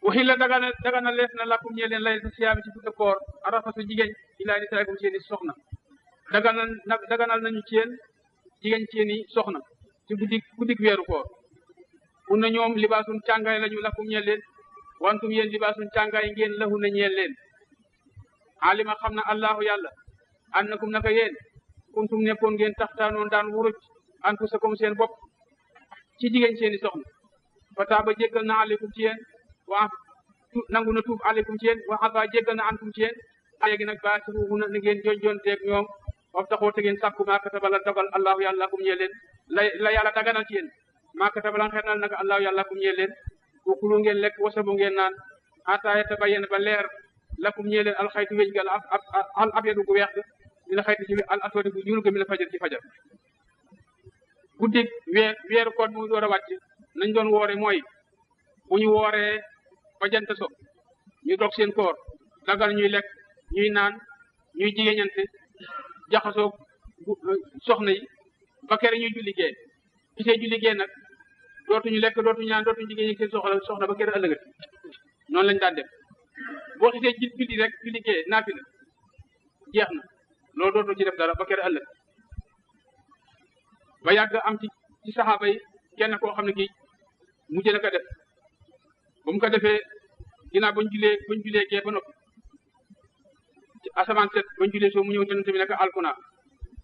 waxi la dagana lees na lakum ñee leen lay sa siyaami ci tudda koor arafasu jigéen ilaa nisaa'ikum ci yéen soxna daganal nañu ci yéen jigéen ci yéen soxna ci guddik weeru koor un na ñoom libaasun càngaay lañu lakum ñeel leen wantum yéen libaasun càngaay ngeen lahu na ñeel leen alima xam na allahu yàlla annakum naka yéen kuntum nekkoon ngeen taxtaanoon daan wuruj anfusakum seen bopp ci jigéen seeni soxna fa taaba jéggal na aleykum ci yéen waa nangu na tuub aleykum ci yéen wa afa jéggal na ankum ci yéen léegi nag baasiruhunna na ngeen jonjonteeg ñoom wax taxoo te ngeen sàkku maa kataba la dogal allahu yàlla lakum ñeel leen la yàlla daganal ci yéen maa kataba la xernal naka allahu yàlla lakum ñeel leen kulu ngeen lekk wasabu ngeen naan hatta yatabayyana ba leer lakum ñeel leen alxaytu wéj ga al abyadu gu weex dina xayti ci al aswadi gu ñuul ga mi la fajar ci fajar guddi weeru koor mu door a wàcc nañ doon woore mooy bu ñu wooree ba jant so ñu dog seen koor dagal ñuy lekk ñuy naan ñuy jigéeñante jaxasoo soxna yi ba kere ñuy julli gee gisee julli gee nag dootuñu lekk dootuñu naan dootuñu jigéen seen soxna ba kere ëllëgati noonu lañ daan def boo xisee julli rek julli gee naafila jeex na loolu dootu ci def dara ba kere ëllëg ba yàgg am ci saxaaba yi kenn koo xam ne kii mujj na ko def ba mu ko defee ginnaaw bañ julee gee ba noppi ci asamaan set bañ julee soo mu ñëw yonent bi nekk alkuna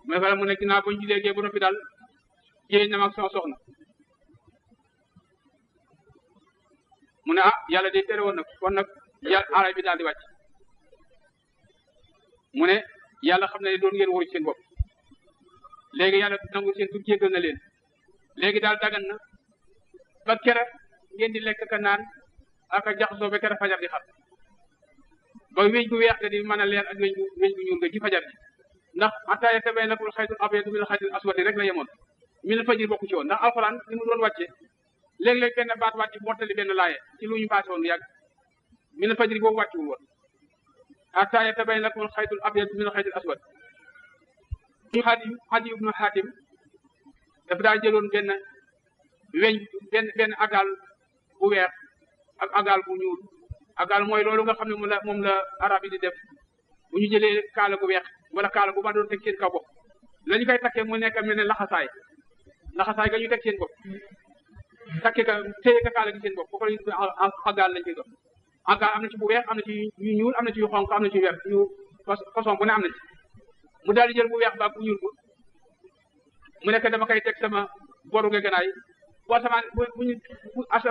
mais wala mu ne ginnaaw bañ julee gee ba noppi daal jéey na ma ak sama soxna mu ne yàlla day tere woon nag kon nag aray bi daal di wàcc mu ne yàlla xam ne doon ngeen wóoru ci seen bopp léegi yàlla nangu seen tur jéggal na leen léegi daal dagan na ba kere ngeen di lekk ka naan ak a jaxasoo ba kere fajar di xar ba weñ gu weex di mën a leer ak weñ gu ñuul nga ci fajar ji ndax hatta yatabayyana lakumul xaytul abyadu minal xaytil aswadi rek la yemoon minal fajri bokku ci woon ndax alxuraan ni mu doon wàcce léeg-léeg benn baat wàcc mottali benn laaye ci lu ñu paase woon yàgg minal fajri boobu wàccuwul woon hatta yatabayyana lakumul xaytul abyadu minal xaytil aswad Adi ibnu Hatim dafa daa jëloon benn agal bu weex ak agal bu ñuul agal mooy loolu nga xam ne moom la arab yi di def bu ñu jëlee kaala gu weex wala kaala bu ma doon teg seen kaw bopp la ñu koy takkee mu nekk mel ne laxasaay ga ñu teg seen bopp takkee ka téye ka kaala gi seen bopp foofu la agal lañ koy dox agal am na ci bu weex am na ci yu ñuul am na ci yu xonq am na ci yu weex yu façon bu ne am na ci mu daal di jël bu weex ba bu ñuul mu nekk dama koy teg sama boru gànnaay bu asamaan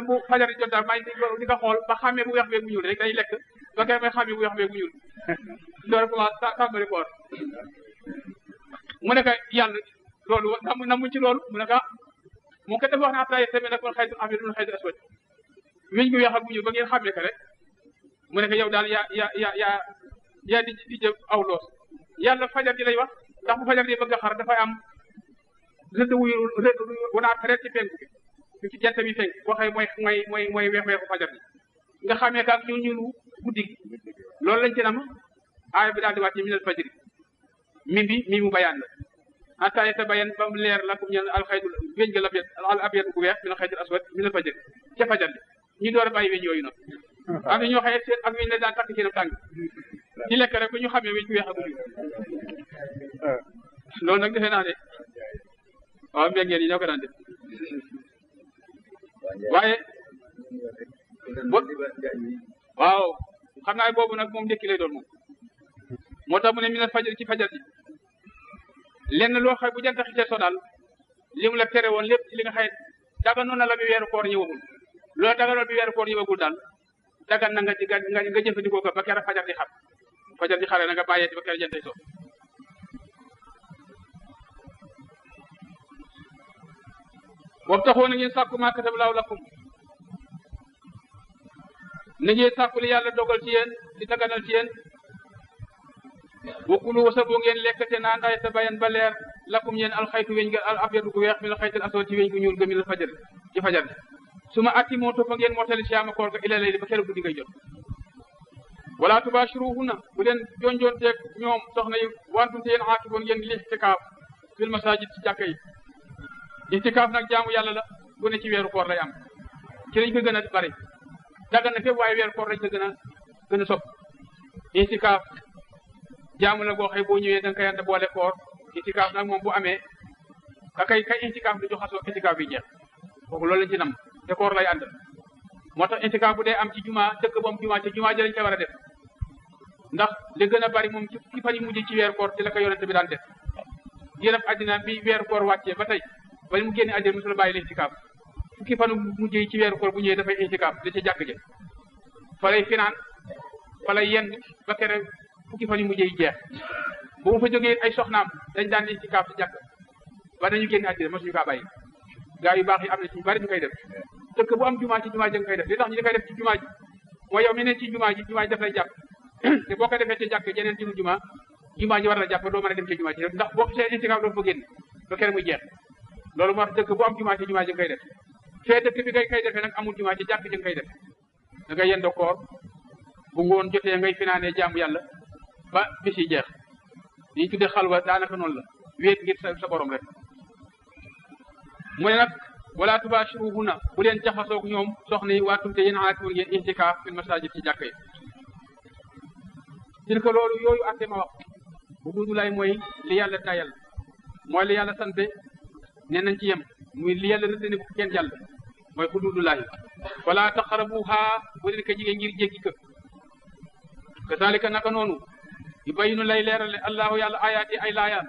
bu fajar di jot daal maa ngi di ko xool ba xàmmee bu weex beeg bu ñuul rek day lekk ba kay may xàmmee bu weex beeg bu ñuul loolu commencé tàmbali koor mu nekk yàlla loolu namuñ ci loolu mu nekk mu ko def wax ne ataye tamit nag kon xaytu affaire duna xaytu aswad weñ gu weex ak bu ñuul ba ngeen xàmmee ko rek mu nekk yow daal yaa di jëf aw loos yàlla fajar gi lay wax ndax bu fajar gi bëgg a xar dafay am rëdd wanaat ret ci penku bi ci jant bi fenk waxee mooy weex weexu fajar gi nga xamee kaak ñuul ñuulu guddi gi loolu lañ ci nam aaya bi daal di wàcc minal fajri mi mu bayaan la hatta yatabayyana ba mu leer lakum ñeen alxaytul weñ ga al abyad gu weex minal xaytul aswad minal fajri ca fajar gi ñu door a bàyyi weñ yooyu noonu am na ñoo xëye seen ak weñ la daan takk seen tàng ci lekk rek bu ñu xamee weñ gu weex ak guddi loolu nag defe naa ne waaw mbéngeen yi ñoo ko daan def waaye waaw xam naa boobu nag moom ndékki lay doon moom moo tax mu ne minal fajar ci fajar ji lenn loo xay bu jant xisee so daal li mu la tere woon lépp ci li nga xay daganoon na la bi weeru koor ñëwagul loolu daganoon bi weeru koor ñëwagul daal dagan na nga jëfandikoo ko ba kera fajar di xam fajar di xare na nga bàyyee ba kera jantay so wabtaxoo na ngeen sàkku maa kataba laahu lakum na ngeen sàkku li yàlla dogal ci yéen di daganal ci yéen wakulu wasaboo ngeen lekk te naan ay tabayan ba leer lakum yéen alxaytu weñ ga al abyadu gu weex mi la xaytal aswad ci weñ gu ñuul ga mi la fajar ci fajar su ma atti moo toppa ngeen mottali siyaama koor ga ila layli ba keroog guddi ngay jot wala tubashiruhunna bu leen jonjonteeg ñoom soxna yi wantum te yéen aakifoon ngeen li itikaaf fil masajid ci jàkka yi itikaaf nag jaamu yàlla la bu ne ci weeru koor lay am ci lañ ko gën a bari dagan na fépp waaye weer koor lañ la gën a sopp itikaaf jaamu la boo xëy boo ñëwee da nga koy ànd boole koor itikaaf nag moom bu amee ka kay itikaaf du joxasoo itikaaf bi jeex kooku loolu lañ ci nam te koor lay ànd moo tax itikaaf bu dee am ci juma dëkk bu am juma ci juma ji lañ ca war a def ndax li gën a bari moom ci fukki fan yi mujj ci weeru koor ci la ko yonente bi daan def yéen àddina bi weeru koor wàccee ba tey ba mu génne àddina mosul bàyyi itikaaf fukki fan mujj yi ci weeru koor bu ñëwee dafay itikaaf da ca jàkk ja fa lay finaan fa lay yenn ba kere fukki fan yi mujj yi jeex bu mu fa jógee ay soxnaam dañ daan itikaaf ci jàkk ba dañu génne àddina mosuñu kaa bàyyi gaa yu baax yi am na ci bari ñu koy def dëkk bu am jumaa ci jumaa ji nga koy def li tax ñu di koy def ci jumaa ji mooy yow mi ne ci jumaa ji daf lay jàpp te boo ko defee ci jàkk jeneen ci jumaa ji war la jàpp doo mën a dem ci jumaa ji ndax boo see itikaaf doo fa génn ba kere muy jeex loolu moo tax dëkk bu am jumaa ci jumaa ji nga koy def fee dëkk bi ngay koy defee nag amul jumaa ci jàkk ji nga koy def da ngay yendoo koor bu ngoon jotee ngay finaanee jaamu yàlla ba bis yi jeex li ñu tuddee xalwa daanaka noonu la wéet ngir sa borom rek mu ne nag wala tubashiruhunna bu leen jaxasoog ñoom soxna yi waatum te yéen aakimun ngeen intikaaf fil masajid ci jàkk yi tilka loolu yooyu atte ma wax bu duudulaay mooy li yàlla tayal mooy li yàlla sante nee nañ ci yem muy li yàlla rëdd ne bu kenn jàll mooy xuduudulaay wala taqrabuha bu leen ko jigéen ngir jéggi ko kazalika naka noonu yubayinu lay leerale allahu yàlla ayaati ay laayaan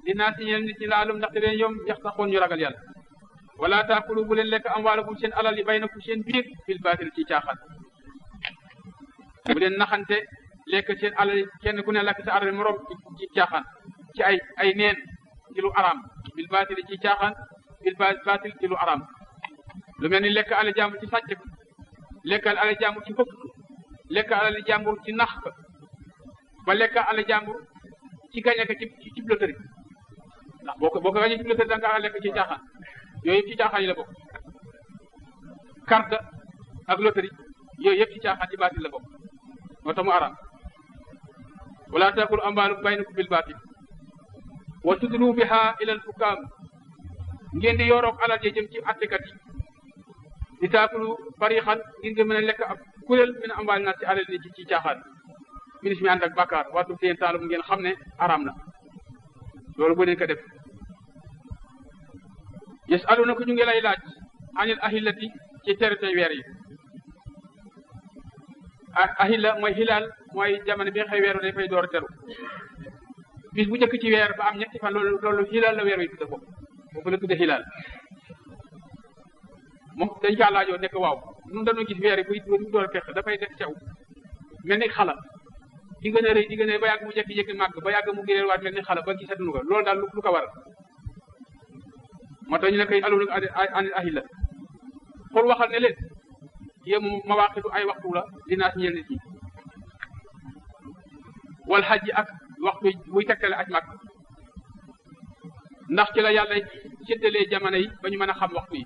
li naa si ñeel nit ñi laalum ndaxte leen ñoom yax taxoon ñu ragal yàlla wala taakulu bu leen lekk amwaalakum seen alal yi baynakum seen biir fil baatil ci caaxaan bu leen naxante lekk seen alal kenn ku ne lakk sa alal morom ci caaxaan ci ay neen ci lu araam bil baatil ci caaxaan bil baatil ci lu araam lu mel ni lekk alal jàmbur ci sàcc lekk alal jàmbur ci fëkk lekk alal jàmbur ci nax ba lekk alal jàmbur ci gañe ko ci loterie ndax boo ko gañe ci loterie da nga lekk ci caaxaan yooyu yëpp ci caaxaan yi la bokk carte ak loterie yooyu yëpp ci caaxaan ci baatil la bokk moo tax mu araam wala taakulu amwaalukum baynakum bil baatil wa tudlu biha ila al hukaam ngeen di yoroog alal ji jëm ci attekat yi di taakulu farixan ngir nga mën a lekk ab kuréel min amwaal naas ci alal ni ci caaxaan ministre mi ànd ak bàkkaar waxtu seen taalum ngeen xam ne araam na loolu bu leen ko def yasaluna ko ñu ngi lay laaj anil ahillati ci teritoy weer yi ahilla mooy hilaal mooy jamono bi nga xëy weeru dafay door a teru bis bu njëkk ci weer ba am ñetti fan loolu hilaal la weer wi tudde bopp boobu la tudde hilaal moom dañ kaa laajoo nekk waaw ñun dañoo gis weer yi buy door a fekk dafay def sew mel ni xala di gën a rëy di gën a rëy ba yàgg mu jékki-jékki màgg ba yàgg mu géréer waat mel ni xala ba gisatuñu ko loolu daal lu ko waral moo tax ñu ne koy aluna anil ahilla xool waxal ne leen yéen mawaaqitu ay waxtu la dinaa si ñeel nit ñi wal xaj ak waxtu buy tegtale aj màkk ndax ci la yàlla séddalee jamono yi ba ñu mën a xam waxtu yi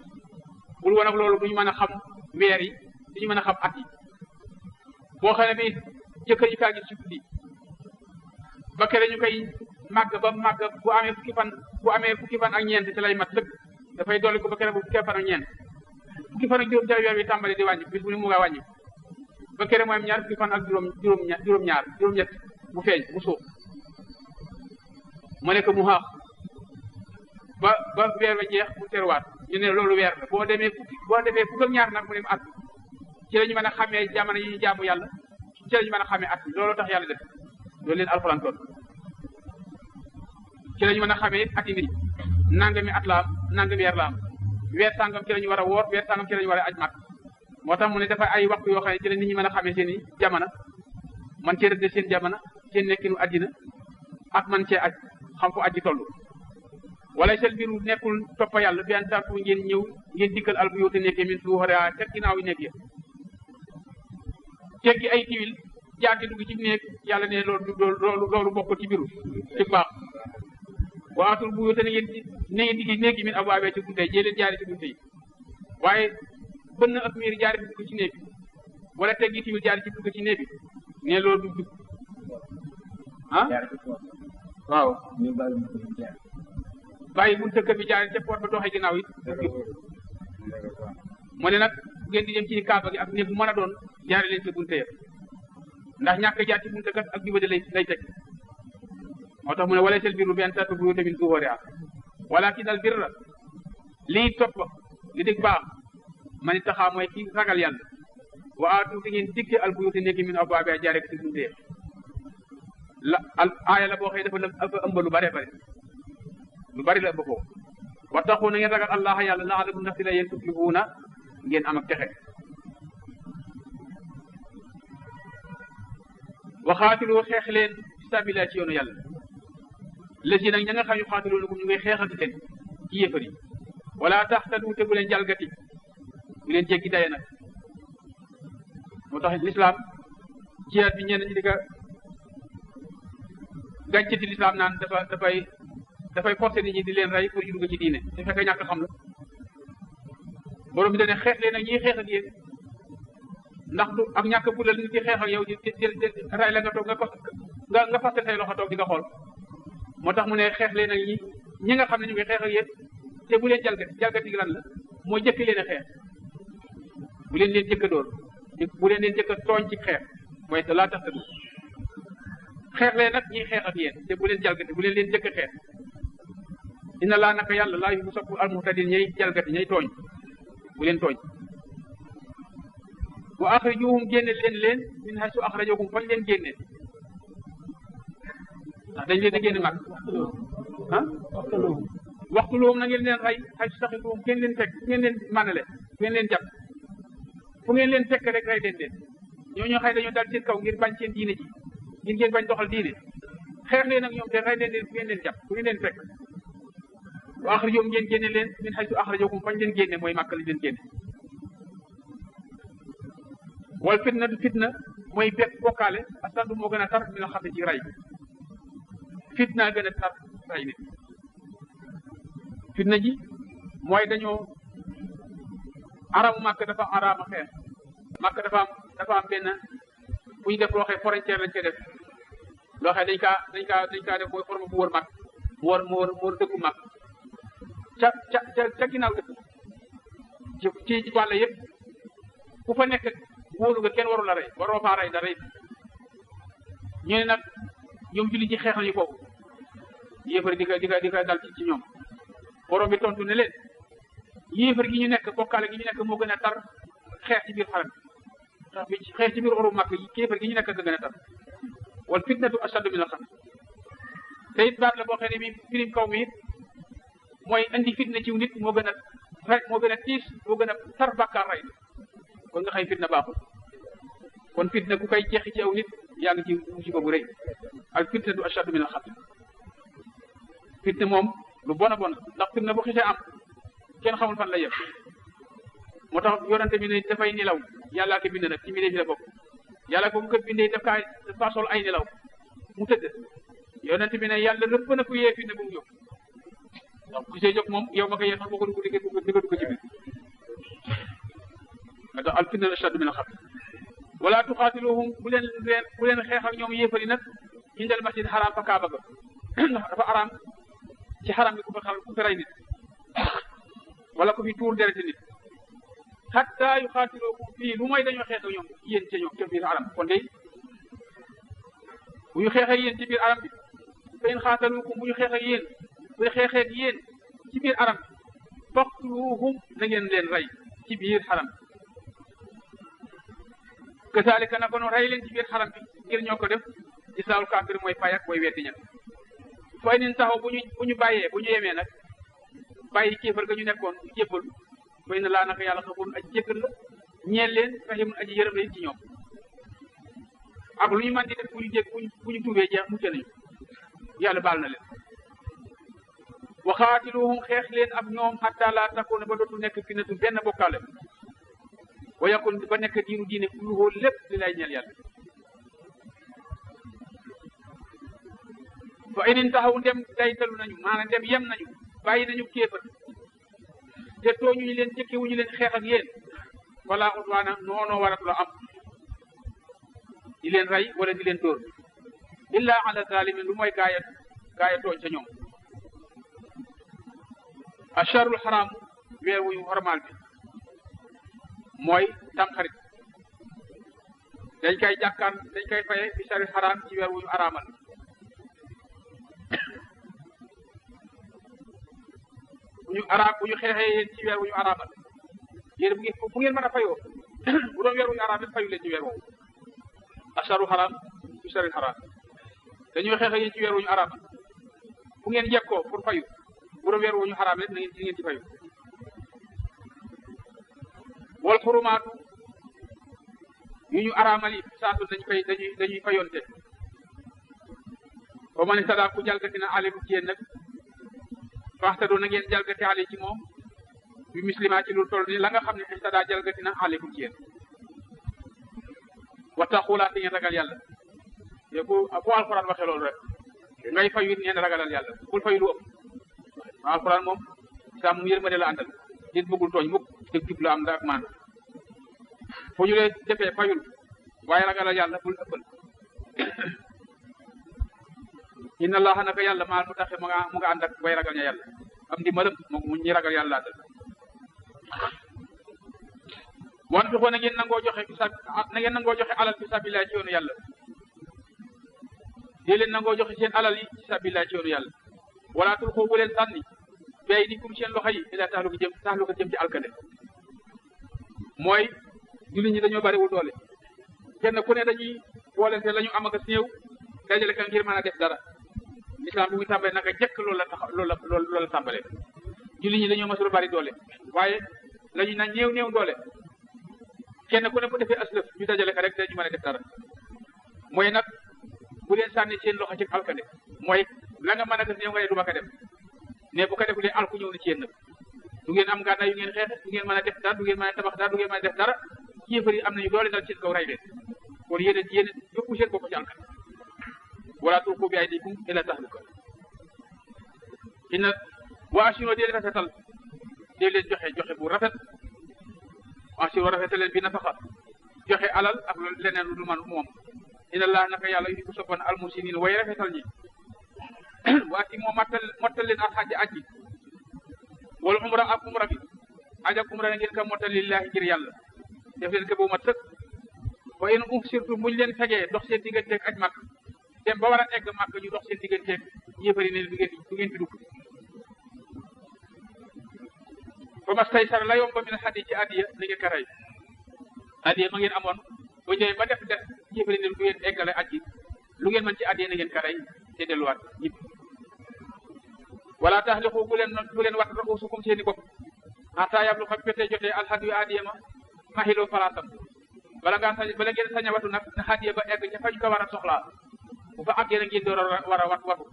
bul woon ak loolu duñu mën a xam weer yi duñu mën a xam at yi boo xam ne bi jëkkër yi kaa gis ci guddi ba kere ñu koy màgg ba màgg bu amee fukki fan ak ñeent ci lay mat dëkk dafay dolli ko ba kere bu fukki fan ak ñeent fukki fan ak juróom ca weer wi tàmbali di wàññi bis bu ne mu nga wàññi ba kere mooy ñaar fukki fan ak juróom-ñett bu feeñ bu suuf mu nekk mu xaax ba weer wa jeex mu teruwaat ñu ne loolu weer la boo defee fukk ak ñaar nag mu dem at ci la ñu mën a xamee jamono yi ñu jaamu yàlla ci la ñu mën a xamee at bi loolu tax yàlla def loolu leen alxuraan toon ci la ñu mën a xamee ati nit nangami at la am nangami weer la am weer sàngam ci la ñu war a woor weer sàngam ci la ñu war a aj màkk moo tax mu ne dafa ay waxtu yoo xam ne ci la nit ñi mën a xamee seen i jamono man cee rëdd seen jamono seen nekkinu addina ak man cee aj xam fu aji toll wala seen biiru nekkul toppa yàlla bi an tartu ngeen ñëw ngeen dikkal al bu yow te nekkee min suuxara ca ginnaaw yi nekk ya teggi ay tiwil jaati dugg ci néeg yàlla ne loolu bokkul ci biiru ci baax waatul bu yow te ngeen diggi néeg yi min abwaabee ci bunte yi jee leen jaari ci bunte yi waaye bënn ak miir jaari fi dugg ci néeg bi wala teggi tiwil jaari ci dugg ci néeg bi ne loolu du dugg ah waaw bàyyi bunte kër bi jaari ca porte ba doxee ginnaaw it mu ne nag ngeen di dem ci kaaba gi ak néeg bu mën a doon jaare leen ci bunte ya ndax ñàkk jaar ci bunte kat ak jubade lay teg moo tax mu ne wala sel birru bi an ta'tu buyuuta min zuhurihaa walaakin al birra lii topp li dig baax man ittaqaa mooy ki ragal yàlla wa aatu di ngeen dikke al buyuuta néegi min abwaabihaa jaare ko ci bunte ya la al aaya la boo xëy dafa ëmb lu bare la ëmb foofu wattaqu na ngeen ragal allah yàlla la'allakum ndax si la yéen tuflihuuna ngeen am ak texe waxaatilu xeex leen fi sabilillah ci yoonu yàlla lesi nag ña nga xam yu xaatiluunakum ñu ngay xeex ak leen ci yéefar yi wala taxtadu te bu leen jalgati bu leen jéggi daye nag moo tax l'islam jihaad bi ñenn ñi di ka gàccati l'islam naan dafay forcer nit ñi di leen rey pour ñu dugg ci diine te fekk ñàkk xam la borom bi dane xeex leen nag ñiy xeex ak yéen ndax du ak ñàkk fulal nit ki xeex ak yow di rey la nga toog nga faste say loxo toog di nga xool moo tax mu ne xeex leen nag ñi nga xam ne ñu ngi xeex ak yéen te bu leen jalgati lan la mooy jëkk leen a xeex bu leen jëkk a dóor bu leen jëkk a tooñ ci xeex mooy te laa tax tadu xeex leen nag ñiy xeex ak yéen te bu leen jalgati bu leen jëkk a xeex inna laa naka yàlla laa yuhibbu sopp al-mu'tadin ñay jalgati ñay tooñ bu leen tooñ wa axrijuhum génne leen min haysu axrajakum fañ leen génne ndax dañ leen a génne mag ah waxtu loom na ngeen leen rey haysu saxituhum ngeen leen fekk fu ngeen leen manale fu ngeen leen jàpp fu ngeen leen fekk rek rey leen ñooñu xëy dañoo dal seen kaw ngir bañ seen diine ji ngeen bañ doxal diine xeex leen ak ñoom te rey leen fu ngeen leen jàpp fu ngeen leen fekk wa axrijuhum ngeen génne leen min haysu axrajakum fañ leen génne mooy màkk li leen génne wal fitna du fitna mooy bekk bokkaale asandu moo gën a tar mi nga xam ne ci rey fitna gën a tar rey nit fitna ji mooy dañoo aramu màkk dafa araama xeex màkk dafa am benn bu ñu def loo xee frontière lañ koy def loo xee dañ kaa def mooy forme bu wër màkk mu wër dëkku màkk ca ginnaaw dëkk ci wàll yëpp ku fa nekk wóolu nga kenn waru la rey waroo faa rey dara it ñu ne nag ñoom julli ci xeex nañu foofu yéefar di ka dal ci ñoom borom bi tontu ne leen yéefar gi ñu nekk bokkaale gi ñu nekk moo gën a tar xeex ci biir xaram xeex ci biir oru màkk yi yéefar gi ñu nekk gën a tar wal fitnatu ashaddu min al-qatl te it baat la boo xam ne bi firim kaw mi it mooy indi fitna ci nit moo gën a tiis moo gën a tar bàkkaar rey kon nga xëy fitna baaxul kon fitna ku koy jeexi ci aw nit yaa ngi ci musiba bu rëy al fitnatu ashaddu min al-qatl fitna moom lu bon a bon ndax fitna bu xisee am kenn xamul fan la yem moo tax yonente bi ne dafay nelaw yàllaa ko bind nag ci mbindee fi la bokk yàlla ko bu ko bindee dafa sol ay nelaw mu tëdd yonente bi ne yàlla rëbb na ku yee fitna bu mu jóg donc ku see jóg moom yow ma ko yee sax boo ko dugg di nga dugg ci biir nga tax al fitna ashaddu min al-qatl wala tuqaatiluhum bu leen xeex ak ñoom yéefari nag indal masjid xaraam fa kaaba ga ndax dafa araam ci xaraam bi ku fi rey nit wala ku fi tuur dereti nit hatta yuqaatilukum fii lu mooy dañoo xeex ak ñoom yéen ca ñoom ca biir aram kon day bu ñu xeexee yéen ci biir aram bi fa in xaatalukum bu ñu xeexee yéen bu xeexee yéen ci biir aram bi faqtuluhum na ngeen leen rey ci biir xaram bi kasaalika na kono rey leen ci biir xaram bi ngir ñoo ko def isaawul kaafir mooy fay ak mooy weddi ña fooy nin taxaw bu ñu bàyyee bu ñu yemee nag bàyyi kéefar ga ñu nekkoon jébbal fay na laa naka yàlla xafoon aji jéggal la ñeel leen rahimun aji yërëm la it ci ñoom ak lu ñu mën di def bu ñu tuubee jeex mucc nañu yàlla baal na leen waxaatiluhum xeex leen ak ñoom hatta laa takuuna ba dootul nekk fitnatu benn bokkaale wa yakun ba nekk diine kulluhu lépp li lay ñeel yàlla fa inin taxaw ndem daytalu nañu maanaam ndem yem nañu bàyyi nañu kéefar te tooñuñu leen jëkkewuñu leen xeex ak yéen wala udwaana noonoo waratu la am di leen rey wala di leen dóor illa ala zalimin lu mooy gaaya tooñ ca ñoom asharul xaram weer wuñu xormaal bi mooy tamxarit dañ koy faye bi sari xaraam ci weer wu ñu araamal bu ñu xeexee yéen ci weer wu ñu araamal yéen bu ngeen mën a fayoo bu doon weer wu ñu araamal fayu leen ci weer woowu asaru xaraam bi sari xaraam dañuy xeexee yéen ci weer wu ñu araamal bu ngeen jekkoo pour fayu bu doon weer wu ñu xaraam leen na ngeen ci fayu wal xurumaatu yu ñu araamal yi saatu dañuy fayonte ba ma ne sadaa ku jalgati na ale bu ci yéen nag faxtadu na ngeen jalgati ale ci moom bi muslima ci lu toll ni la nga xam ne sadaa jalgati na ale bu ci yéen wattaqullaaha te ngeen ragal yàlla te bu alxuraan waxee loolu rek ngay fayu it ngeen ragalal yàlla bul fayu lu ëpp alxuraan moom saa mu yërmande la àndal nit bëggul tooñ mukk dëgg jub la am nga ak maan fu ñu lee defee fayul waaye ragalal yàlla bul ëppal inna allaha naka yàlla maal mu taxe mu nga ànd ak way ragal ña yàlla am di malëm mu ñi ragal yàlla àndal wan fi ko na ngeen nangoo joxe alal fi sabilillah ci yoonu yàlla di leen nangoo joxe seen alal yi ci sabilillah ci yoonu yàlla wala tulqu bu leen sànni bay di kum seen loxo yi ila taxlu ko jëm ci alkane mooy jullit ñi dañoo bariwul doole kenn ku ne dañuy boolente la ñu am ak néew dajale ka ngir mën a def dara l'islam bi muy tàmbalee naka jëkk loolu la tàmbalee jullit ñi dañoo masul bari doole waaye la ñu na néew doole kenn ku ne bu defee aslëf ñu dajale ka rek dañu mën a def dara mooy nag bu leen sànni seen loxo ci alkane mooy la nga mën a def néew nga ne du ma ko def ne bu ko defulee alku ñëw na ci yéen nag du ngeen am gànnaay yu ngeen xeexe du ngeen mën a def dara du ngeen mën a tabax dara du ngeen mën a def dara kéefar yi am nañu doole dal seen kaw ray leen kon yéen yóbbu seen bopp ci alkan wala tulqu bi aydikum ila tahluka inna wa ashiru dee rafetal dee leen joxe bu rafet ashiru rafetal leen bi nafaqa joxe alal ak leneen lu man moom inna allah naka yàlla yu ko soppan almusinin way rafetal ñi waati moo mottal leen ak xaji aji wala umra ak umra bi aj ak umra na ngeen ka mottal lillahi ngir yàlla def leen ko bu mat sëkk wa in surtout buñ leen fegee dox seen digganteeg aj màkk dem ba war a egg màkk ñu dox seen digganteeg yéefari ne du ngeen fi dugg ba mas tay sara la yomba min xadi ci addiya na ngeen ko rey addiya ma ngeen amoon ba ñëwee ba def yéefari ne du ngeen eggale aj gi lu ngeen mën ci addiya na ngeen ko rey te delluwaat ñib wala taxliqu bu leen wat ruusukum seeni bopp xataa yablu xam pété jotee alxadiyu addiya ma maxiloo palaasam bala ngeen sañ a watu nag na hadiya ba egg ca fañ ko war a soxlaa bu fa àggee na ngeen door a war a watu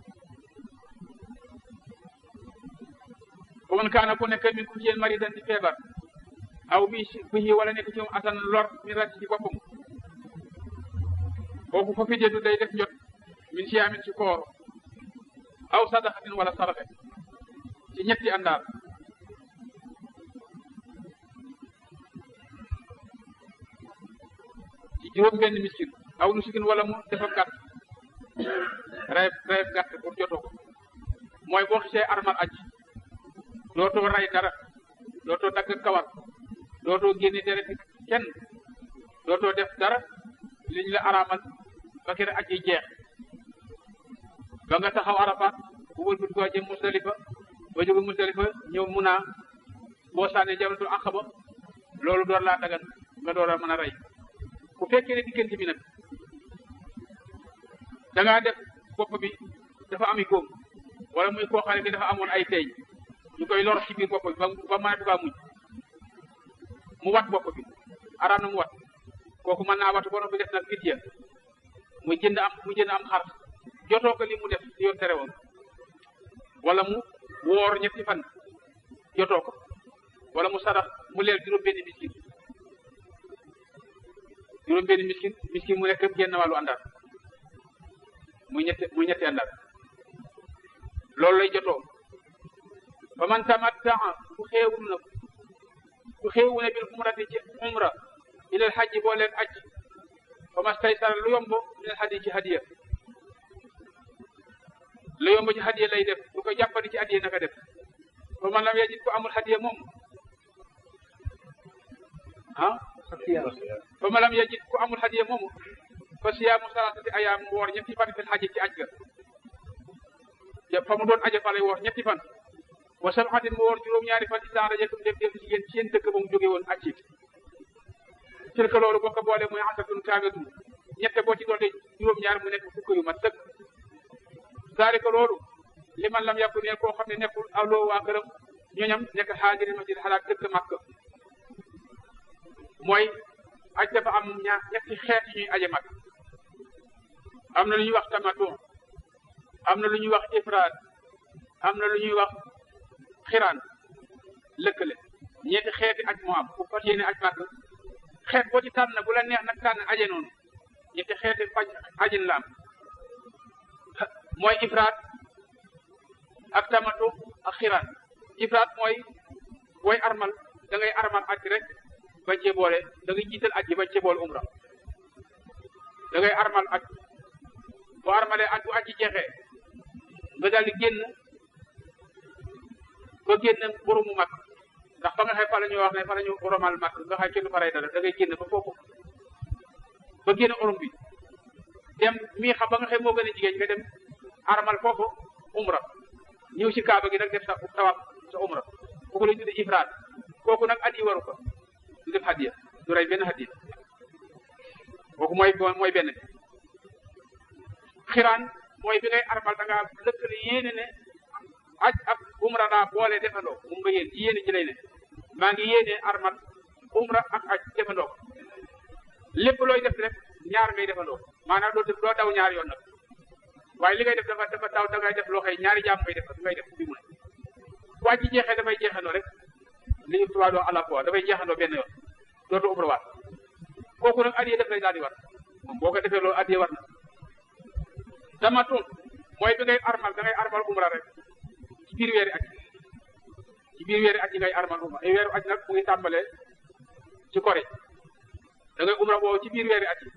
ba man kaana ku nekk min ku ci yéen maridan di feebar aw bihi wala nekk ci moom atan lor min rati ci boppam kooku fa fideetu day def njot min siyaamin ci koor aw sadaxatin wala saraxe ci ñetti àndaar juróom benn miskin aw nusukin wala mu defa gàtt rayeb gàtt pour jotoo ko mooy boo xisee armal aj dootoo ray dara dootoo dagg kawar dootoo génne deret kenn dootoo def dara liñ la araamal ba kere aj yi jeex ba nga taxaw Arafat bu wëlbut ko jëm Musdalifa ba jóge Musdalifa ñëw Muna boo sànnee jamratul aqaba loolu door laa dagan nga door a mën a rey bu fekkee ne diggante bi nag da ngaa def bopp bi dafa ami góom wala muy koo xam ne bi dafa amoon ay teeñ ñu koy lor ci biir bopp bi ba mën a dugaa muñ mu wat bopp bi araam na mu wat kooku mën naa watu ba noppi def nag fidya mu jënd am xar jotoo ko li mu def yoon tere woon wala mu woor ñetti fan jotoo ko wala mu sarax mu leel juróom benn miskin mu nekk génn wàllu àndar muy ñetti àndar loolu lay jotoo fa man tamattaa ku xeewu ne bil umrati ci umra ilal xajji boo leen aj fa mastaysara lu yomb minal hadi ci hadiya lu yomb ci hadiya lay def lu ko jàppandi ci hadiya naka def fa man lam yajid ko amul hadiya moom ah fa ma lam yajid ku amul hadiya moomu fa siyaamu salaasati ayaam woor ñetti fan fil hajji ci aj ga fa mu doon aje fa lay woor ñetti fan wa sab'atin mu woor juróom-ñaari fan idaa rajatum dem ci yéen ci seen dëkk ba mu jóge woon aj ci tilka loolu boo ko boole muy asatun kaamilatun ñette boo ci doole juróom-ñaar mu nekk fukk yu mat sëkk zaalika loolu liman lam yakun ne koo xam ne nekkul awloo waa këram ñooñam nekk xaajiri masjid xalaat dëkk Makka mooy aj dafa am ñetti xeet yi ñuy aje Makka am na lu ñuy wax tamattu am na lu ñuy wax ifraad am na lu ñuy wax xiraan lëkkale ñetti xeeti aj moo am bu fas yéene aj Makka xeet boo ci tànn bu la neex nag tànn aje noonu ñetti xeeti faj ajin la am mooy ifraad ak tamattu ak xiraan ifraad mooy booy armal da ngay armal aj rek bañ cee boole da ngay jiital aj gi bañ cee boole umra da ngay armal aj boo armalee aj bu aj ji jeexee nga daal di génn ba génn boromu mag ndax fa nga xëy fa la ñuy wax ne fa la ñu oromal mag nga xëy kenn faray dara da ngay génn ba foofu ba génn orom bi dem mii xam ba nga xëy moo gën a jigéen nga dem armal foofu umra ñëw ci kaaba gi nag def sa tawaf sa umra kooku la ñu tudde ifraad kooku nag at yi waru ko du def hadiya du rey benn hadiya kooku mooy benn bi xiraan mooy bi ngay armal da ngaa lëkkale yéene ne aj ak umra daa boole defandoo moom nga yéen ci yéene ci lay ne maa ngi yéene armal umra ak aj defandoo ko lépp looy def rek ñaar ngay defandoo maanaam doo daw ñaar yoon nag waaye li ngay def dafa daw da ngay def loo xëy ñaari jaam ngay def bi mu ne bu aj ji jeexee dafay jeexandoo rek li ñu tubaab doo à la fois dafay jeexandoo benn yoon dootu umra waat kooku nag addiya def lay daal di war moom boo ko defee loolu addiya war na tamattu mooy bi ngay armal da ngay armal umra rek ci biir weeri aj yi ngay armal umra ay weeru aj nag mu ngi tàmbalee ci kori da ngay umra boobu ci biir weeri aj yi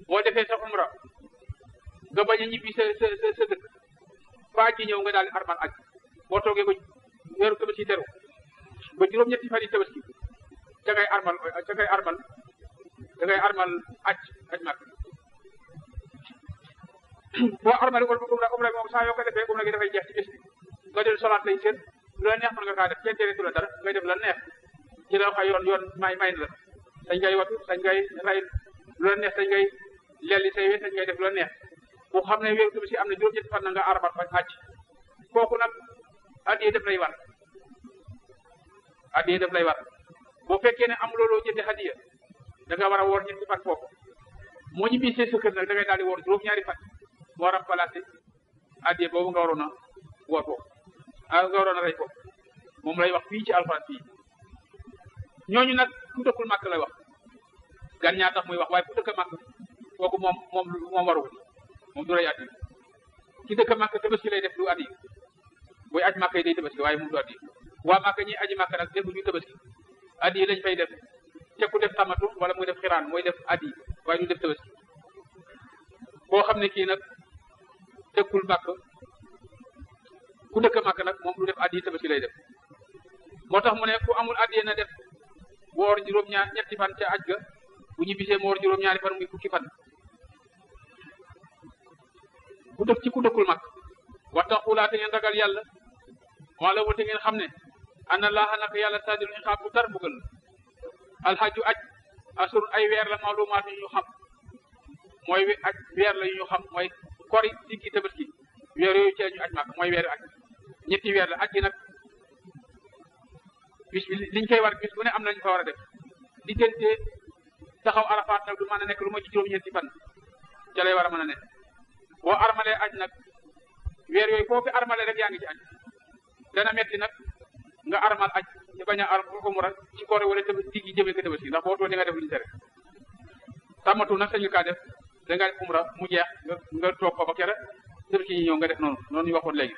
boo defee sa umra nga bañ a ñibbi sa dëkk ba aj ji ñëw nga daal di armal aj boo toogee ba weeru tabaski teru ba juróom-ñetti fan yi tabaski da ngay armal aj mag boo armale umra moom saa yoo ko defee umra gi dafay jeex ci bés bi nga del solaat lay seen lu la neex mën nga kaa def kenn tereetu la dara ngay def la neex ci la xay yoon may na la sañ ngay watu sañ ngay ray lu la neex sañ ngay lelli say we sañ ngay def lu la neex bu xam ne wéeru tabaski am na juróom-ñetti fan na nga armal fa aj kooku nag addiya def lay war boo fekkee ne am looloo jënde hadiya da nga war a woor ñetti fan foofu moo ñu bisee sa kër nag da ngay daal di woor juróom-ñaari fan moo remplacé addiya boobu nga waroon a woor foofu nga waroon a rey foofu moom lay wax fii ci alxuraan fii ñooñu nag ku dëkkul màkk lay wax gan ñaa tax muy wax waaye ku dëkk màkk kooku moom waru moom du rey addiya ki dëkk màkk tabaski lay def du addiya buy aj màkk yi day tabaski waaye moom du addiya waa màkk ñi aji màkk nag defu ñu tabaski addiya lañ fay def te ku def tamatu wala muy def xiraan mooy def addiya waaye du def tabaski koo xam ne kii nag dëkkul màkk ku dëkk màkk nag moom du def addiya tabaski lay def moo tax mu ne ku amul addiya na def woor ñetti fan ca aj ga bu ñu bisee mu woor juróom-ñaari fan muy fukki fan ku dëkk ci ku dëkkul màkk wattaqulaa te ngeen ragal yàlla wala wate ngeen xam ne ana laaha naka yàlla sadil iqaab bu tar bugal alxaju aj asur ay weer la maalumaat yu ñu xam mooy aj weer la yu ñu xam mooy kori diggi tabaski weer yooyu ci la ñu aj màkk mooy weeru aj ñetti weer la aj gi nag bis bi liñ koy war bis bu ne am nañu fa war a def diggante taxaw arafaat nag du mën a nekk lu ma ci juróom-ñeenti fan ca lay war a mën a nekk boo armalee aj nag weer yooyu foo fi armalee rek yaa ngi ci aj dana metti nag nga armal aj te bañ a umra ci koor wala digg yi jëmee ko tabaski ndax boo too di nga def lu ñu tere tàmmatu nag sañu kaa def da nga def umra mu jeex nga toog ko ba kere tabaski yi ñëw nga def noonu ñu waxoon léegi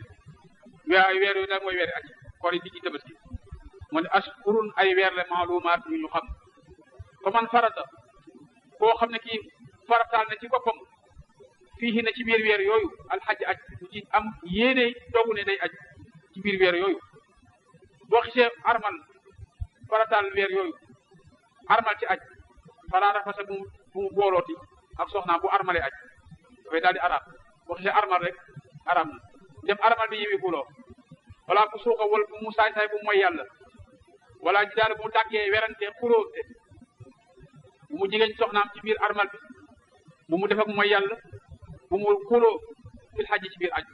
weer yooyu daal mooy weeri aj koor yi digg yi tabaski mu ne ashkurun ay weer la maalumaat yu ñu xam fa man farata koo xam ne kii farataal na ci boppam fii na ci biir weer yooyu alxaj aj bu ci am yéene dogu ne day aj ci biir weer yooyu boo xisee armal farataal weer yooyu armal ci aj falaa rafasa bu mu boolooti ak soxnaam bu armale aj dafay daal di araam boo xisee armal rek araam na dem armal bi yiwi buloo wala bu suuxa wal bu mu saay-saay bu mooy yàlla wala ji daal bu mu dàggee werante xuróote bu mu jigéen soxnaam ci biir armal bi bu mu def ak mooy yàlla bu mu xuloo fil xaj ci biir aj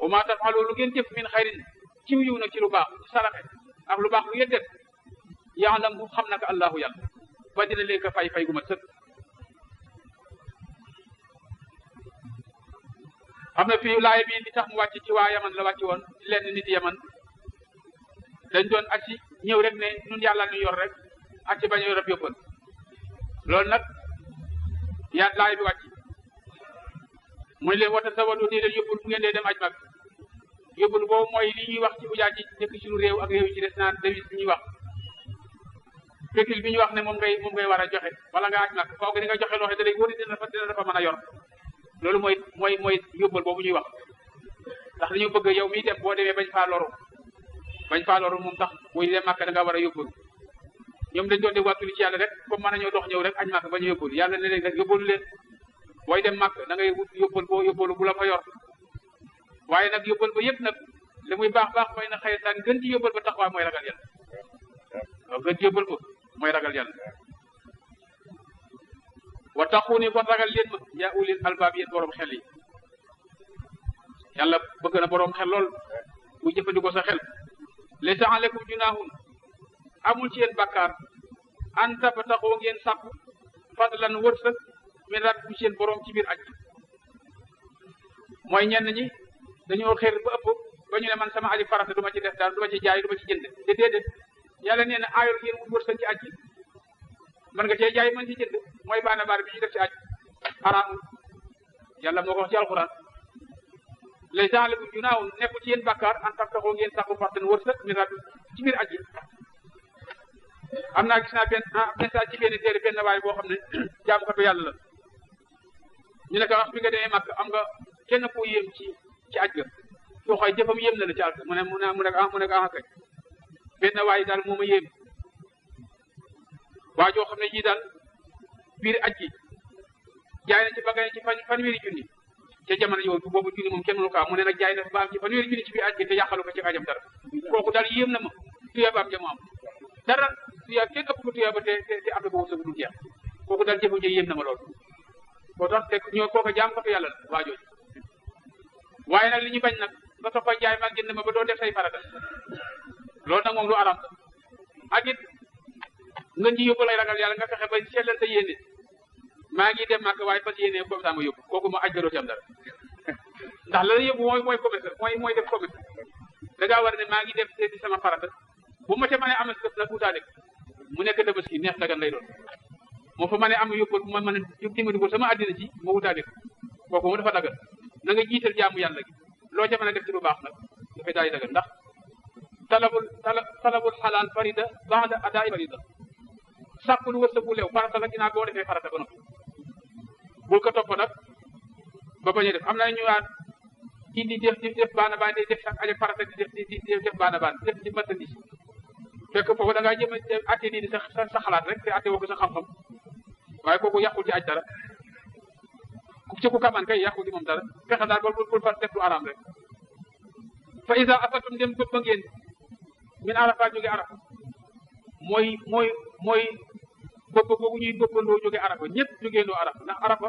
wa ma tafalu lu ngeen jëf min xayrin ciw yiw nag ci lu baax ci saraxe ak lu baax lu ngeen def yaalam bu xam naka allahu yàlla ba dina leen ko fay gu mat sëkk xam na fii laaya bi li tax mu wàcc ci waa yaman la wàcc woon ci lenn nit yaman dañ doon acci ñëw rek ne ñun yàlla ñu yor rek acci bañ a yor ab yóbbal loolu nag yaa laaya bi wàcc muy leen wata sawadu di leen yóbbul bu ngeen dee dem aj mag yóbbul boobu mooy li ñuy wax ci ujaaj ci nekk ci lu réew ak réew yi ci des naan devise bi ñuy wax pécule bi ñuy wax ne moom ngay war a joxe wala nga aj mag faw nga di nga joxe loo xam ne da lay wóor dina dafa mën a yor loolu mooy yóbbal boobu ñuy wax ndax dañu bëgg yow miy dem boo demee bañ faa loru moom tax buy dem màkk da nga war a yóbbal ñoom dañ doon de wàttuli ci yàlla rek comme mën nañoo dox ñëw rek aj màkk ba ñu yóbbal yàlla ne leen rek yóbbalu leen booy dem màkk da ngay wut yóbbalu bu la fa yor waaye nag yóbbal ba yëpp nag li muy baax mooy na xëy saan gën ci yóbbal ba taxawaay mooy ragal yàlla waaw gën ci yóbbal ba mooy ragal yàlla wa taxuuni kon ragal leen ma yaa ulil albaab yéen borom xel yi yàlla bëgg na borom xel lool bu jëfandikoo sa xel laysa aleykum junaahun amul ci yéen bàkkaar an tabtaxoo ngeen sàkku fadlan wërsëg min rabbikum ci yéen borom ci biir aj mooy ñenn ñi dañoo xeer ba ëpp ba ñu ne man sama aji farata du ma ci def daal du ma ci jaay du ma ci jënd te déedéet yàlla nee na aayol ngeen wut wërsëg ci aj gi mën nga cee jaay mën ci jënd mooy baana baar bi ñu def ci aj xaraamul yàlla moo ko wax ci alxuraan laysa aleykum junaahun nekku ci yéen bàkkaar an tabtaxoo ngeen sàkku fadlan wërsëg min rabbikum ci biir aj gi am naa gis naa benn message ci benn téere benn waay boo xam ne jaamukatu yàlla la ñu ne ko wax bi nga demee màkk am nga kenn ku yéem ci aj ga soo xooy jëfam yéem na la ci àll mu ne kay benn waay daal moo ma yéem waa joo xam ne ji daal biir aj gi jaay na ci bagay ci fanweeri junni ca jamono yooyu boobu junni moom kenn mënu ko am mu ne nag jaay na ba am ci fanweeri junni ci biir aj gi te yàqalu ko ci ajam dara kooku daal yéem na ma tuyaaba am ja mu am dara tuyaaba kenn ëpp ko tuyaaba te am na boobu sa du jeex kooku daal jëfam ja yéem na ma lool koo tax te ñoo kooku jaam ko fi yàlla la waa jooju waaye nag li ñu bañ nag ba topp a jaay ma génn ma ba doo def say farata loolu nag moom lu aram ak it nga ji yóbbu lay ragal yàlla nga fexe ba sellal sa yéene maa ngi dem màkk waaye fas yéene comme ça ma yóbbu kooku ma aj ga doo ci am dara ndax la yóbbu mooy commerce mooy def commerce da ngaa war ne maa ngi dem seeti sama farata bu ma ca mënee am na nag wutaale mu nekk Tabaski neex dagan lay doon moo fa mënee am yóbbal bu ma mën a dimbali ko sama àddina ji ma wutaale kooku mu dafa dagan na nga jiital jaamu yàlla gi loo ca mën a def ci lu baax nag dafay daal di dagan ndax talabul xalaal farida ba'da adaay farida sàkku lu wërsëg bu leew farata la ginnaaw boo defee farata ba noppi bul ko topp nag ba bañ a def am na ñu waan di def baana baan def sax aja farata di def baana baan def di marchandise fekk foofu da ngaa jëm a atte nii sa xalaat rek te atte woo ko sa xam-xam waaye kooku yàqul ci aj dara ci ku kaman kay yàqul ci moom dara fexe daal bul fa def lu araam rek fa isa asatum dem bëpp ngeen min arafa jóge arafa mooy bëpp googu ñuy bëppandoo jóge arafa ñëpp jógeendoo arafa ndax arafa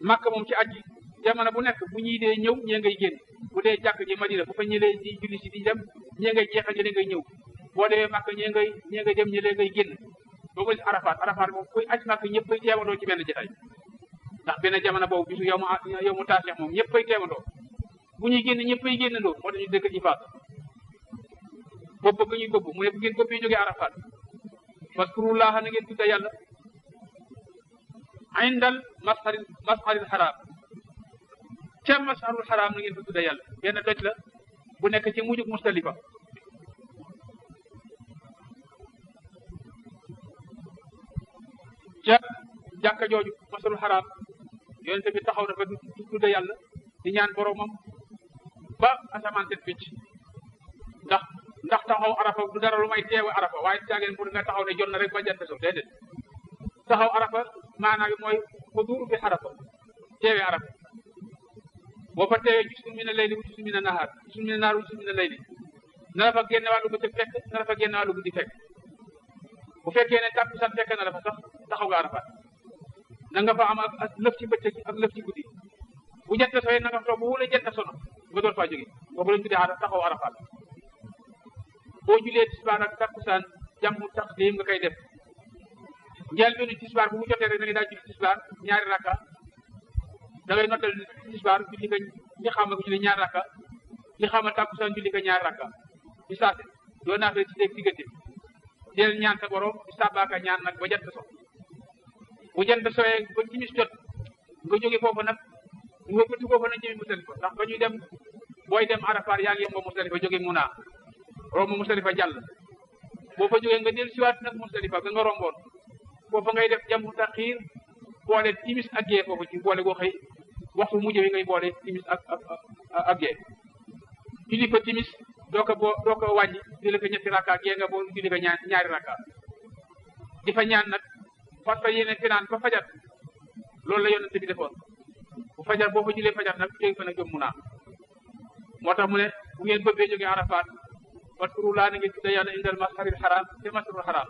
màkk moom ci aj gi jamono bu nekk bu ñuy dee ñëw ñee ngay génn bu dee jàkk ji madina bu fa ñëlee di julli si di dem ñee ngay jeexal ñëlee ngay ñëw boo demee màkk ñee ngay dem ñëlee ngay génn boo ko gis arafaat moom kuy aj màkk ñëpp ay teewandoo ci benn jotaay ndax benn jamono boobu bisu yow mu taasix moom ñëpp ay teewandoo bu ñuy génn ñëpp ay génnandoo moo tax ñu dëkk ci faat bopp ga ñuy bopp mu ne bu ngeen bopp yi jógee arafaat waskurullaha na ngeen tudda yàlla indal masharil xaraam ca masharul xaraam na ngeen fa tudda yàlla benn doj la bu nekk ci mujjug Mustalifa ca jàkka jooju masharul xaraam yonente bi taxaw na fa du tudda yàlla di ñaan boromam ba asamaan set picc ndax ndax taxaw arafa du dara lu may teewe arafa waaye caageen pour nga taxaw ne jot na rek ba jant so déedéet taxaw arafa maanaam mooy xuduur bi arafa teewe arafa boo fa teewee gisul mi ne layli gisul mi ne nahaar gisul mi ne naar gisul mi ne layli na la fa génne wàllu bëccëg fekk na la fa génne wàllu guddi fekk bu fekkee ne tàkkusaan fekk na la fa sax taxaw nga arafa na nga fa am ak lëf ci bëccëg ak lëf ci guddi bu jant sooyee na nga fa toog bu wula jant sono nga door faa jóge boobu lañ tuddee taxaw arafa boo julee tisbaar ak takkusaan jàmmu taqdim nga koy def njëlbéenu tisbaar bu mu jotee rek da ngay daal julli tisbaar ñaari rakka da ngay nottal tisbaar julli nga li xaama ko julli ñaari rakka li xaama takkusaan julli nga ñaari rakka ci saase doo naa fee ci dégg diggante del ñaan sa borom di sàbbaaka ñaan nag ba jant so bu jant sooyee ba timis jot nga jóge foofu nag nga bëti foofu nag jëmi Musdalifa ndax ba ñuy dem booy dem Arafat yaa ngi yem ba Musdalifa jóge Muna romb Musdalifa jàll boo fa jógee nga del siwaat nag Musdalifa nga romboon foofa ngay def jamu taxiir boole timis ak gee foofu ci boole goo xëy waxtu mujj wi ngay boole timis ak gee julli fa timis doo ko wàññi julli fa ñetti rakka gee nga boo julli fa ñaari rakka di fa ñaan nag fas fa yéene finaan fa fajar loolu la yonent bi defoon bu fajar boo fa jullee fajar nag jóge fa nag jëm Muna moo tax mu ne bu ngeen bëggee jógee Arafat waskuru laa na ngeen tudde yàlla indal masharil haram te masharil haram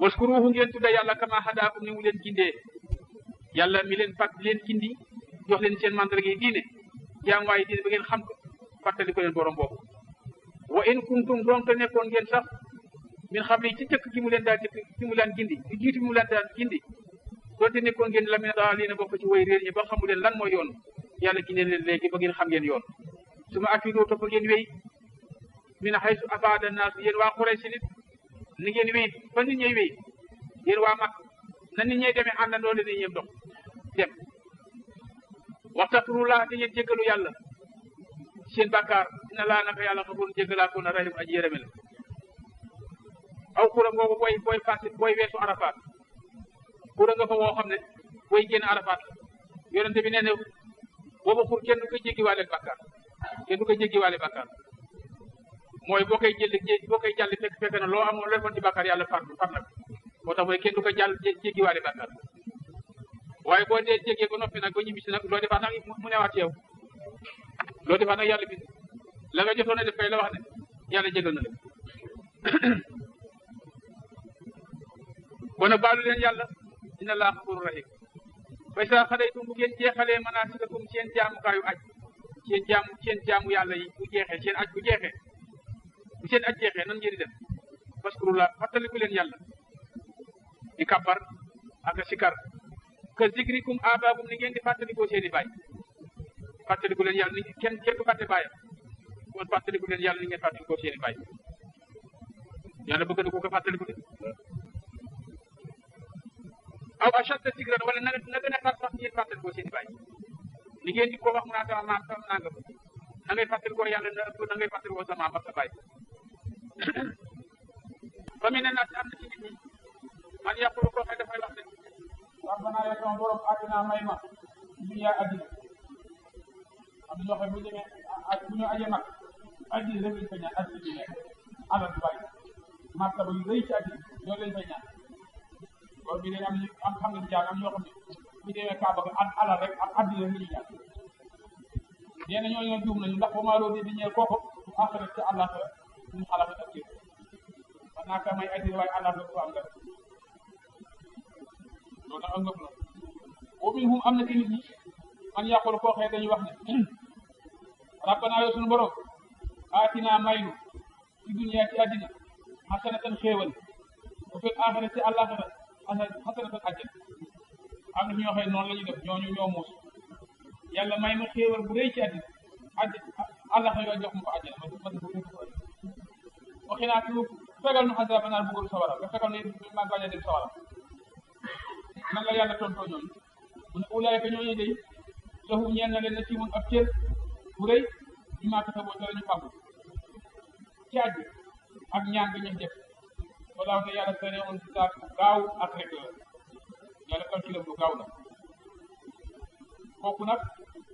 waskuruhu ngeen tudde yàlla kama hadaakum ni mu leen gindee yàlla mi leen fàtt leen gindi jox leen seen mandarga yi diine jaam waaye diine ba ngeen xam ko fàttali ko leen borom boobu wa in kuntum doonte nekkoon ngeen sax min xam ne ci jëkk gi mu leen daal jëkk gi mu leen gindi ci jiitu mu leen daal gindi doonte nekkoon ngeen la min daalina bokk ci way réer ñi ba xamu leen lan mooy yoon yàlla gindee leen léegi ba ngeen xam ngeen yoon su ma afidoo topp ngeen wéy min haysu afaada naas yéen waa Quraysh nit ni ngeen wéy fa nit ñey wéy yéen waa mag na nit ñey demee àndandoo leen ñëpp dox dem waxtafirullah di ngeen jéggalu yàlla seen bàkkaar dina laa naka yàlla xafoon jéggalaa ko na rahim aji yërëme la aw xura ngoogu booy weesu Arafat xura nga fa woo xam ne booy génn Arafat yonente bi nee ne boobu xur kenn du koy jéggiwaale bàkkaar kenn du koy jéggiwaale bàkkaar mooy boo koy jàll fekk na loo amoon loo defoon ci bàkkaar yàlla far nag moo tax mooy kenn du ko jàll jéggiwaale bàkkaar waaye boo dee jéggee ba noppi nag ba ñibbisi nag loo defaat nag mu newaat yow loo defaat nag yàlla bis la nga jotoon a def kay la wax ne yàlla jégal na la kon nag baalu leen yàlla inna laa xafuuru rahim fa saa xadaytum bu ngeen jeexalee manaasikakum seen jaamukaayu aj seen jaamu yàlla yi bu jeexee seen aj bu jeexee bu seen aj jeexee nan ngeen di def faskurullah fàttaliku leen yàlla di kabbar ak sikar ka zikrikum abaakum ni ngeen di fàttalikoo seen i baay fàttaliku leen yàlla ni kenn du fàtte baayam kon fàttaliku leen yàlla ni ngeen fàttalikoo seen i baay yàlla bëgg na ko ko fàttaliku de aw ashadda zikran wala na gën a tar sax ngeen fàttalikoo seen i baay ni ngeen di ko wax mu naa sama maam sama nangam na ngay fàttalikoo yàlla na ngay fàttalikoo sa maam ak sa baay fa mu ne nag am na ci nit ñi man yàqulu koo xam dafay wax ne rabbana yow sama borom àddina may ma dunya addina am na ñoo xam bu demee bu ñu aje mag addina rek lañ fa ñaan addina bi nekk alal du bari martaba yu rëy ci addina loolu lañ fay ñaan loolu bi dañ am xam ne du jaar am ñoo xam ne bu demee Kaaba ga alal rek ak addina rek la ñuy ñaan nee na ñooñu juum nañu ndax ba maa loolu di ñeel kooku du àxarat ci àllaaxira ñu xalaat ak kii man naa ka may addina waaye àllaaxira du am dara loolu nag am ngëp la wa minhum am na ci nit ñi man yàqulu koo xëy dañuy wax ne rabbana yow suñu borom aatina maynu ci dunya ci àddina xasanatan xéewal wa fil aaxirati ci àllaaxira xasanatan àjjana am na ñoo xëy noonu la ñuy def ñooñu ñoo muus yàlla may ma xéewal bu rëy ci àddina àllaaxira yoo jox ma ko àjjana ma def ko waxi naa fi fegal nu azaba naar bëggul sawara nga fegal ne ma bañ a dem sawara nan la yàlla tontoo ñooñu mu ne ulaayka ñooñu day lahu ñeel na leen na siimun ab cër bu rëy bi maa kasaboo ca la ñu fàggu ci àjj ak ñaan bi ñu def walaaw te yàlla sene on hisaab gaaw ak rek la yàlla calculam lu gaaw la kooku nag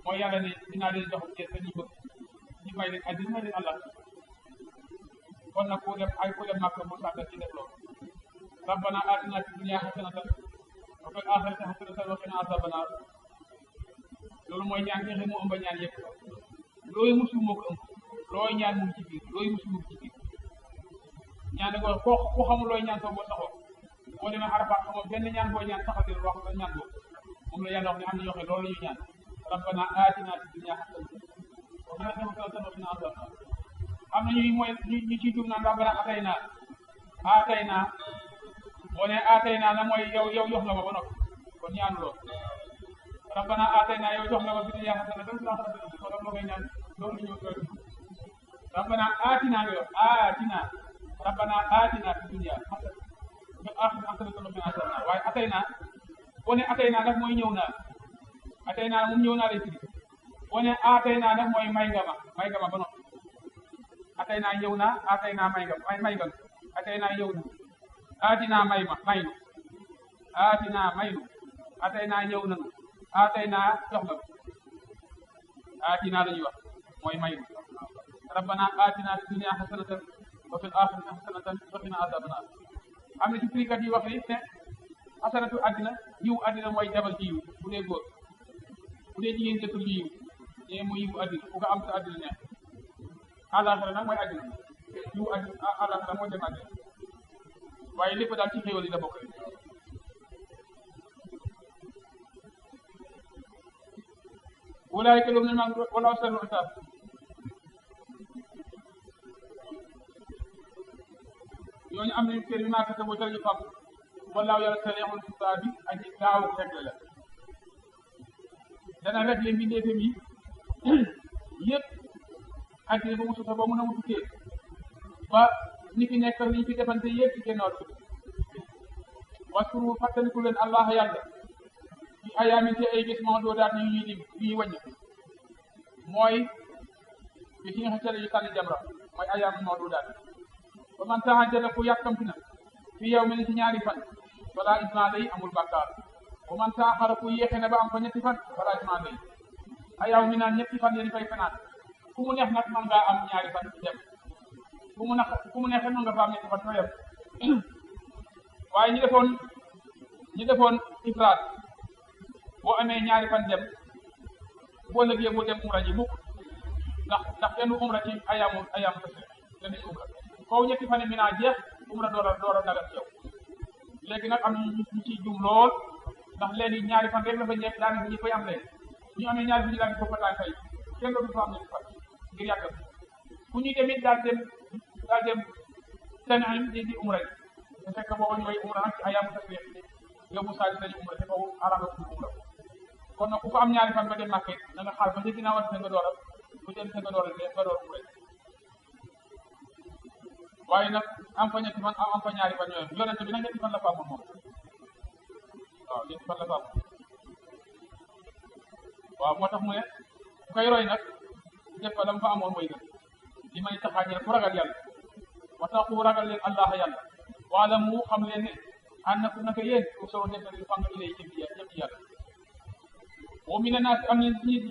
mooy yàlla ne dinaa leen jox cër te ñu bëgg may leen àddina may leen Allah kon nag ku dem Makka mu sàggal ci def loolu rabbana atina fid dunya hasanatan wa fil akhirati hasanatan wa qina azaban nar loolu mooy ñaan nga xam mu ëmb ñaan yëpp looy musul moo ko ëmb looy ñaan mu ci biir looy musul mu ci biir ñaan ko ku xamul looy ñaan soo boo saxoo boo demee Arafat xamoo benn ñaan boo ñaan saxal di wax ñaan boobu moom la yàlla wax ne am na ñoo xam loolu la ñuy ñaan rabbana atina fid dunya hasanatan wa fil akhirati hasanatan wa qina azaban nar am na ñuy mooy ñu ciy jub naan rabbana atayna boo nee atayna na mooy yow jox nga ma ba noppi kon ñaanu lool rabbana atayna yow jox nga ma fi dunya hasanatan wa fil akhirati hasanatan kon loolu ngay ñaan loolu ñëw doy rabbana atina nga yow atina rabbana atina fi dunya hasanatan wa fil akhirati hasanatan wa qina azaban nar waaye atayna boo nee atayna nag mooy ñëw naa atayna moom ñëw naa lay firi boo nee atayna nag mooy may nga ma ba noppi atayna ñëw naa atayna may nga atayna ñëw na atina may nu atayna ñëw nanu atayna jox nga atina la ñuy wax mooy may nu rabbana atina fi dunya hasanatan wa fil akhirati hasanatan wa qina azaban nar am na ci firikat yi wax ni ne hasanatu àddina yiw àddina mooy jabal ci yiw bu dee góor bu dee jigéen jëkkër ji yiw ne mu yiw àddina ku ko am sa àddina neex àllaaxira nag mooy àddina yiw àddina àllaaxira mooy dem àddina waaye lépp daal ci xéwal yi la bokk ulaa'ika lahum al-amnu wa lahum husnul hisaab ñooñu am nañu kër yi maa kese boo jëlee fam wallaahu yàlla sari'ul hisaab bi aji gaaw réglé la dana réglé mbindeefam yi yëpp àddina ba mu suta ba mun a mu tukkee ba ni fi nekk ni fi defante yëpp ci génnaaw waskuru fàttaliku leen Allah yàlla ci ayaamin ci ay bés moo doo daat ñu ñuy lim ñuy wàññi mooy bés yi nga xam ne yu sànni jamra mooy ayaamin moo doo daat ba man taxajjala ku yàkkamti na fi yow mi ne ci ñaari fan wala isma day amul bàkkaar ba man taaxara ku yéexe na ba am fa ñetti fan wala isma day ayaw mi naan ñetti fan yéen fay fanaan ku mu neex nag mën ngaa am ñaari fan dem ku mu neex mën nga fa am ñetti fan fa yem waaye ñi defoon ifraat boo amee ñaari fan dem boo lëggee boo dem umra ji mukk ndax kenn umra ci ayaamu tasriix kenn ci umra kaw ñetti fan yi mi naa jeex umra door a dagat ci yow léegi nag am ñu ciy jum lool ndax léegi ñaari fan rek la fa ñeek daanaka ñi koy am léegi ñu amee ñaari fan ñu daal di ko fay kenn dootu fa am ñetti fan ngir yàggal fu ñuy demit daal dem Tan'im di umra ji su fekk booba ñooy umra nag ci ayaamu tasriix yow mu saali sañu umra te boobu araba du umra kon nag ku ko am ñaari fan ba dem Makka na nga xaar ba njëkk naa war nga door a bu dem nga door umra waaye nag am fa ñetti fan am fa ñaari fan ñooy yonente bi nag ñetti fan la fa amoon moom waaw ñetti fan la fa amoon waaw moo tax mu ne ku koy roy nag def fa la mu fa amoon mooy gën li may taxaañee ku ragal yàlla wa tax ku ragal leen Allah yàlla wala mu xam leen ne ànd na ku naka yéen ku soo def rek fang ilay jëm ci yàlla wa mina naas am nañ ci nit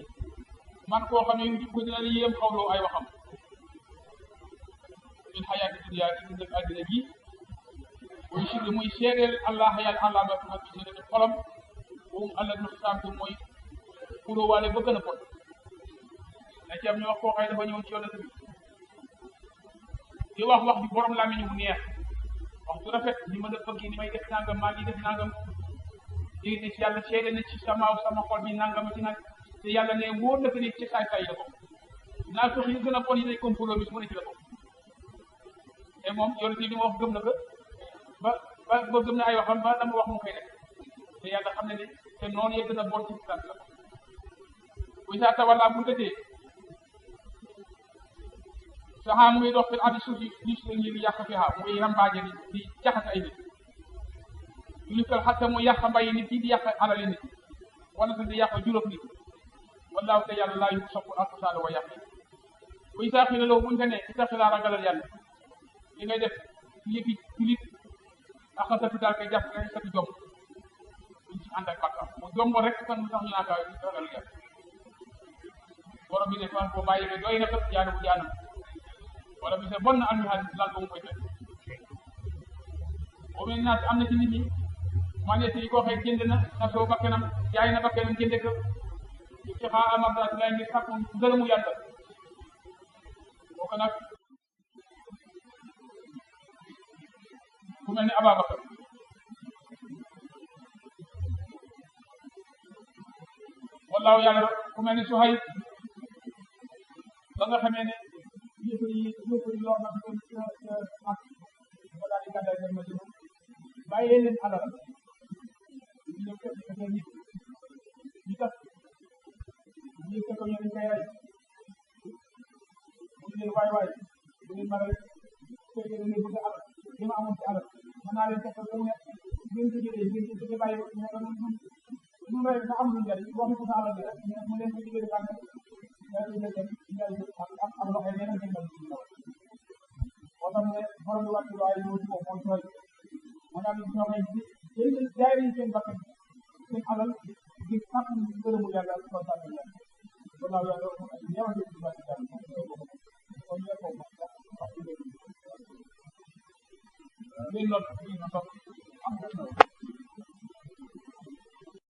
man koo xam ne yu ko dina la yéem xawloo ay waxam min xayaati dunya ci dund ak àddina ji muy si muy seedeel Allah yàlla Allah ba xam ci seede xolam moom Allah nu xisaab ko mooy kuroo waale ba gën a pot na ci am ñu wax koo xëy dafa ñëw ci yonent bi di wax bi borom laa ñu mu neex wax bu rafet ni ma def bëgg ni may def nangam maa ngi def nangam di ne yàlla seede na ci sama xol bi nangam ci nag te yàlla ne wóor na ko ni ci saay la ko naa ko yi gën a bon yi day complot bi su ma ne ci la ko te moom yonent bi li ma wax gëm na ko ba gëm na ay waxam ba dama wax mu koy def te yàlla xam ne ni te noonu yee gën a bon ci sant la ko buy saa tawalla bu dëddee saxaa mu ngi dox fil ardi suuf yi ngir yàq fi xaar mu ngi rambaaje di jaxase ay nit yu ñu ko xatta mu yàq mbay nit yi di yàq alali nit wala sax di yàq juróom nit wallaahu te yàlla laa yu sopp ak saada wa yàq buy saa xii loo buñ ko ne ci taxi laa ragalal yàlla li ngay def yëfi julit ak xasatu daal koy jàpp ngay sati jom buñ ci ànd ak bàkkam mu jombo rek kan mu tax ñu naa kaa ragal yàlla borom bi defal ko bàyyi ba doy na ko jaanu bu jaanam wala bi se bon na almi xaalis laal ba mu koy fekk boo mel naat am na ci nit ñi man ne si koo xëy jënd na soo bakkanam jaay na bakkanam jënd ko ci xaa amabdat lay ngir sàkku ngërëmu yàlla kooku nag ku mel ni Ababakar wallaahu yàlla ku mel ni Suhayb ba nga xamee ne yëpp yi lor na ko ak ba daal di gàddaay dem Madina bàyyee leen alal ñu ñëw ko defee nit ñi tax ñu ko ko ñëw koy rey mu leen waay bu leen ma rek fekkee da ngay bëgg alal li ma amoon ci alal mën naa leen fekk ba mu ne ngeen ko jëlee ngeen ko bàyyi ñu rey nga am lu njëriñ waxi ko sa alal bi rek mu leen ko jëlee tànk ak loxo yi ñeneen jëndal ci ndaw moo tax ne borom bi wàcc waaye ñëw ci moom mooy maanaam ñoo koy jënd jaay nañ seen bakkan seen alal di sàkk ngërëmu yàlla ko sàkk yàlla wallaahu yàlla ñëwal ci bàcc yàlla kon ñu ko wax leen loolu am